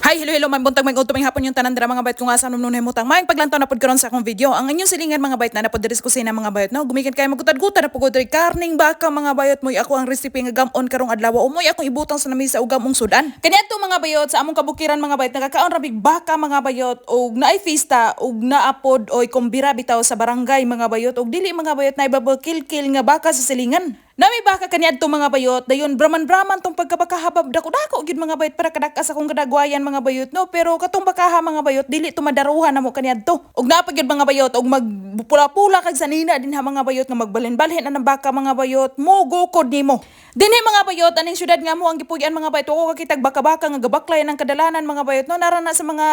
Hi, hello, hello, may buntag, may udto, may hapon yung tanan dira, mga bayot, kung asa nung nunay mutang. Maayong paglantaw na pod karon sa akong video. Ang inyong silingan, mga bayot, na napod diri sa kusina, mga bayot, no? Gumikan kayo magutad-gutad na pugod karning baka, mga bayot, moy ako ang recipe nga gamon karong adlaw o moy akong ibutang sa lamisa og gamong sudan. Kaniadto, mga bayot, sa among kabukiran, mga bayot, nagakaon ra mig baka, mga bayot, og naay fista og naapod oy kumbira bitaw sa barangay, mga bayot, og dili, mga bayot, na ibabakilkil nga baka sa silingan. Nami baka kaniadto, mga bayot, dayon braman-braman tong pagkabakahabab, dako-dako gyud, mga bayot, para kadak sa akong kadagwayan, mga bayot, no? Pero katong bakaha, mga bayot, dili tumadaruhan namo kaniadto. Og naa pa gyud, mga bayot, og magpula-pula kag sanina dinha, mga bayot, nga magbalhin-balhin anang baka, mga bayot, mo gukod nimo. Dinhi, mga bayot, aning syudad nga mo ang gipuy-an, mga bayot, ko kakitag baka-baka nga gabaklay ng kadalanan, mga bayot, no? Nara na sa mga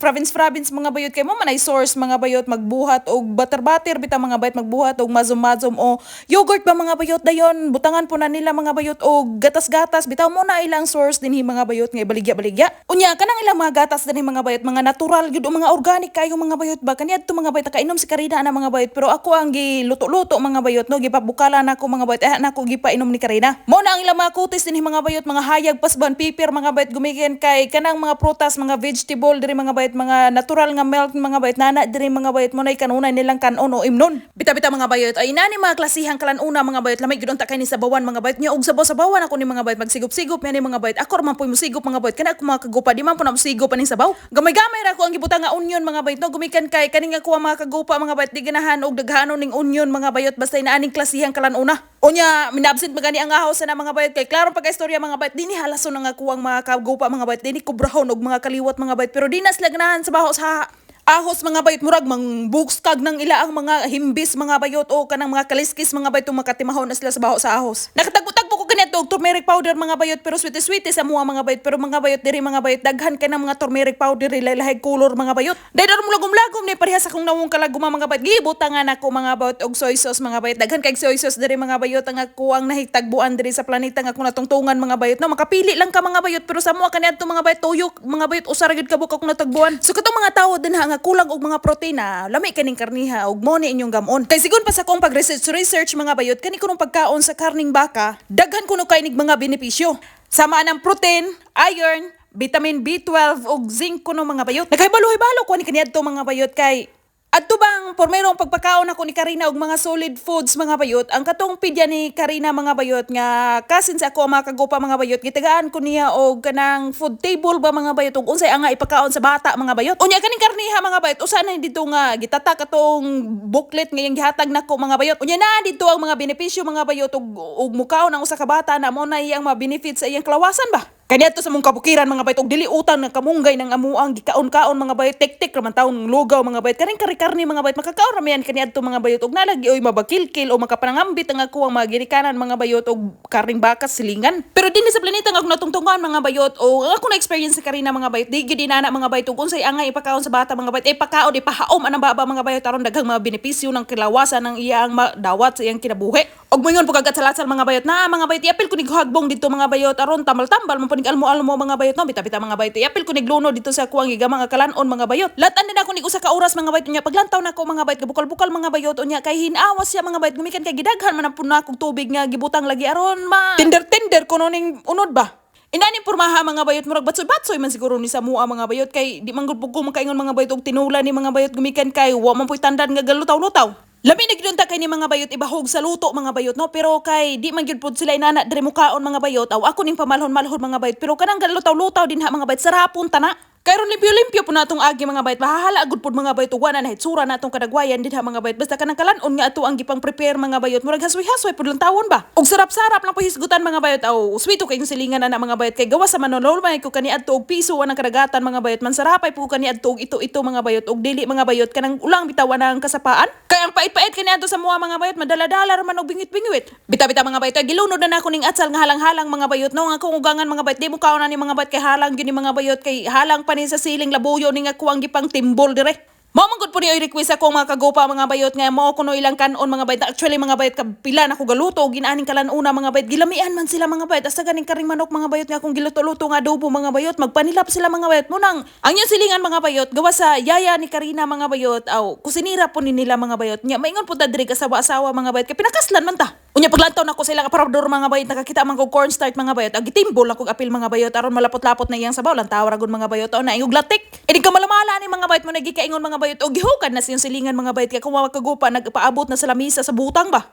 province province, mga bayot, kay mo manay source, mga bayot, magbuhat og butter-butter bitaw, mga bayot, magbuhat og mazum-mazum o yogurt ba, mga bayot, dayon butangan po na nila, mga bayot, og gatas-gatas bitaw mo na ilang source dinhi, mga bayot, nga ibaligya-baligya. Unya kanang ilang mga gatas dinhi, mga bayot, mga natural gyud o mga organic kayo, mga bayot ba. Kaniadto, mga bayot, nakainom si Karina ana, mga bayot, pero ako ang giluto-luto, mga bayot, no? Gipabukalan nako, mga bayot, eh nako gipainom ni Karina. Mo na ang ilang mga kutis dinhi, mga bayot, mga hayag pasban piper, mga bayot, gumikan kay kanang mga prutas, mga vegetable diri, mga bayot, mga natural nga milk, mga bayot, nana diri, mga bayot, mo nay kanunay nilang kanon o imnon. Bita-bita, mga bayot, ay nani mga klasihang kalanuna, mga bayot, lamay gyud unta kay ni sabawan, mga bayot nya og sabaw-sabawan ako ni, mga bayot, magsigop-sigop ni, mga bayot. Ako ra man po'y mosigop, mga bayot, kana ako mga kagupa di man po na mosigop aning sabaw. Gamay-gamay ra ako ang gibutang nga onion, mga bayot, no? Gumikan kay kaning ako ang mga kagupa, mga bayot, di ganahan og daghanon ning onion, mga bayot, basta inaaning klasihang kalanuna. Unya minabsent magani ang ahos na, mga bayot, kay klaro pagka-istorya, mga bayot, dinhi halason ang ako ang mga kagupa, mga bayot, dinhi kubrahon og mga kaliwat, mga bayot, pero di na sila ganahan sa baho sa ahos, mga bayot, murag mang bukskag ng ila ang mga himbis, mga bayot, o kanang mga kaliskis, mga bayot, makatimahon na sila sa baho sa ahos. Nakatagbo-tagbo ko ganito og turmeric powder, mga bayot, pero sweet-sweet sa mua, mga bayot, pero mga bayot, diri, mga bayot, daghan kay ng mga turmeric powder, lahi color, mga bayot. Dahil mo lagom-lagom ni pareha sa akong nawong kalaguma, mga bayot. Gibutangan ako, mga bayot, og soy sauce, mga bayot. Daghan kay soy sauce diri, mga bayot, ang ako ang nahitagbuan diri sa planeta nga akong natungtungan, mga bayot. No, makapili lang ka, mga bayot, pero sa mua kaniadto, mga bayot, tuyo, mga bayot, usa ra gyud ka buok akong natagbuan. So katong mga tawo dinha nga kulang og mga protina, lami kaning karniha og mo ni inyong gamon. Kay sigon pa sa akong pag-research research, mga bayot, kani kunong pagkaon sa karning baka, daghan kuno kay nig mga benepisyo. Sama ng protein, iron, vitamin B12 ug zinc kuno, mga bayot. Nagahibalo-hibalo ko ni kaniadto, mga bayot, kay adto bang pormerong pagpakaon ako ni Karina og mga solid foods, mga bayot, ang katong pidya ni Karina, mga bayot, nga kasin sa ako ang mga kagupa, mga bayot, gitagaan ko niya og kanang food table ba, mga bayot, ug unsay ang nga ipakaon sa bata, mga bayot. Unya kaning karniha, mga bayot, usa na dito nga gitatak atong booklet nga iyang gihatag nako, mga bayot. Unya naa dito ang mga benepisyo, mga bayot, ug mukaon ang usa ka bata na mo na iyang mga benefits sa iyang kalawasan ba. Kaniadto sa mong kabukiran, mga bayot, og dili utang ng kamunggay ng amuang gikaon-kaon, mga bayot, tik-tik raman taon lugaw, mga bayot, kaning kari-karni, mga bayot, makakaon ra man kaniadto, mga bayot, og nalagi oy mabakilkil o makapanangambit ang ako ang mga ginikanan, mga bayot, og karning baka silingan. Pero dinhi sa planeta nga akong natungtungan, mga bayot, o ang ako na experience sa Karina, mga bayot, di gyud inana, mga bayot, ug unsay angay ipakaon sa bata, mga bayot, ipakaon ipahaom anang baba, mga bayot, aron daghang mga benepisyo ng kilawasan ng iyang madawat sa iyang kinabuhi. Og moingon po kag salasal, mga bayot, na mga bayot, iapil ko nig hagbong dito, mga bayot, aron tambal-tambal man po nig almo-almo, mga bayot, no? Bita-bita, mga bayot, iapil ko nig luno dito sa kuang gigamang nga kalanon, mga bayot. Latan din ako nig usa ka oras, mga bayot. Unya paglantaw nako, mga bayot, gabukal-bukal, mga bayot, unya kay hinawas siya, mga bayot, gumikan kay gidaghan man ang puno akong tubig nga gibutang lagi aron ma tender-tender kuno ning unod ba. Inani pormaha, mga bayot, murag batsoy-batsoy man siguro ni sa mua, mga bayot, kay di man gud ko makaingon, mga bayot, og tinula ni, mga bayot, gumikan kay wa man po'y tandan nga galutaw-lutaw. Lami na gyud unta kay ni, mga bayot, ibahog sa luto, mga bayot, no? Pero kay di man gyud pud sila inana diri mukaon, mga bayot, aw ako ning pamalhon-malhon, mga bayot, pero kanang galutaw-lutaw dinha, mga bayot, sarapon tana. Kay ron limpyo-limpyo po natong agi, mga bayot, mahahala gud pud, mga bayot, ug wa na nahitsura natong kadagwayan dinha, mga bayot, basta kanang kalan-on nga ato ang gipang prepare, mga bayot, murag hasway-hasway pud lang tawon ba. Ug sarap-sarap lang po hisgutan, mga bayot, aw sweeto kay silingan na, mga bayot, kay gawas sa manulolmay ko kaniadto og piso ang kadagatan, mga bayot, mansarapay po kaniadto og ito-ito, mga bayot, ug dili, mga bayot, kanang ulang bitawan ang kasapaan. Kay ang pait-pait kaniadto sa mua, mga bayot, madala-dala ra man og bingwit-bingwit. Bita-bita, mga bayot, ay gilunod na nako ning atsal nga halang-halang, mga bayot, no? Nga akong ugangan, mga bayot, di mo kaon ni, mga bayot, kay halang gyud ni, mga bayot, kay halang pa ni sa siling labuyo ning ako ang gipang timbol dire. Mao man gud po ni oy request ako mga kagupa, mga bayot, nga mao kuno ilang kanon, mga bayot. Actually, mga bayot, kapila na ko galuto og inaaning kalan-una, mga bayot, gilamian man sila, mga bayot. Asa ganing karing manok, mga bayot, nga akong giluto-luto nga adobo, mga bayot, magpanilap sila, mga bayot. Munang ang inyong silingan, mga bayot, gawa sa yaya ni Karina, mga bayot, aw kusinira po ni nila, mga bayot. Nya maingon po ta diri asawa-asawa, mga bayot, kay pinakaslan man ta. Unya paglantaw nako sa ilang aparador, mga bayot, nakakita man ko cornstarch, mga bayot. Ag gitimbol ako apil, mga bayot, aron malapot-lapot na iyang sabaw. Lantaw ra gud, mga bayot, o na ingog latik. Ini ka malamala ni, mga bayot, mo nagikaingon, mga bayot, og gihukad na siyang silingan, mga bayot, kay kung wa kagupa nagpaabot na sa lamisa sa butang ba.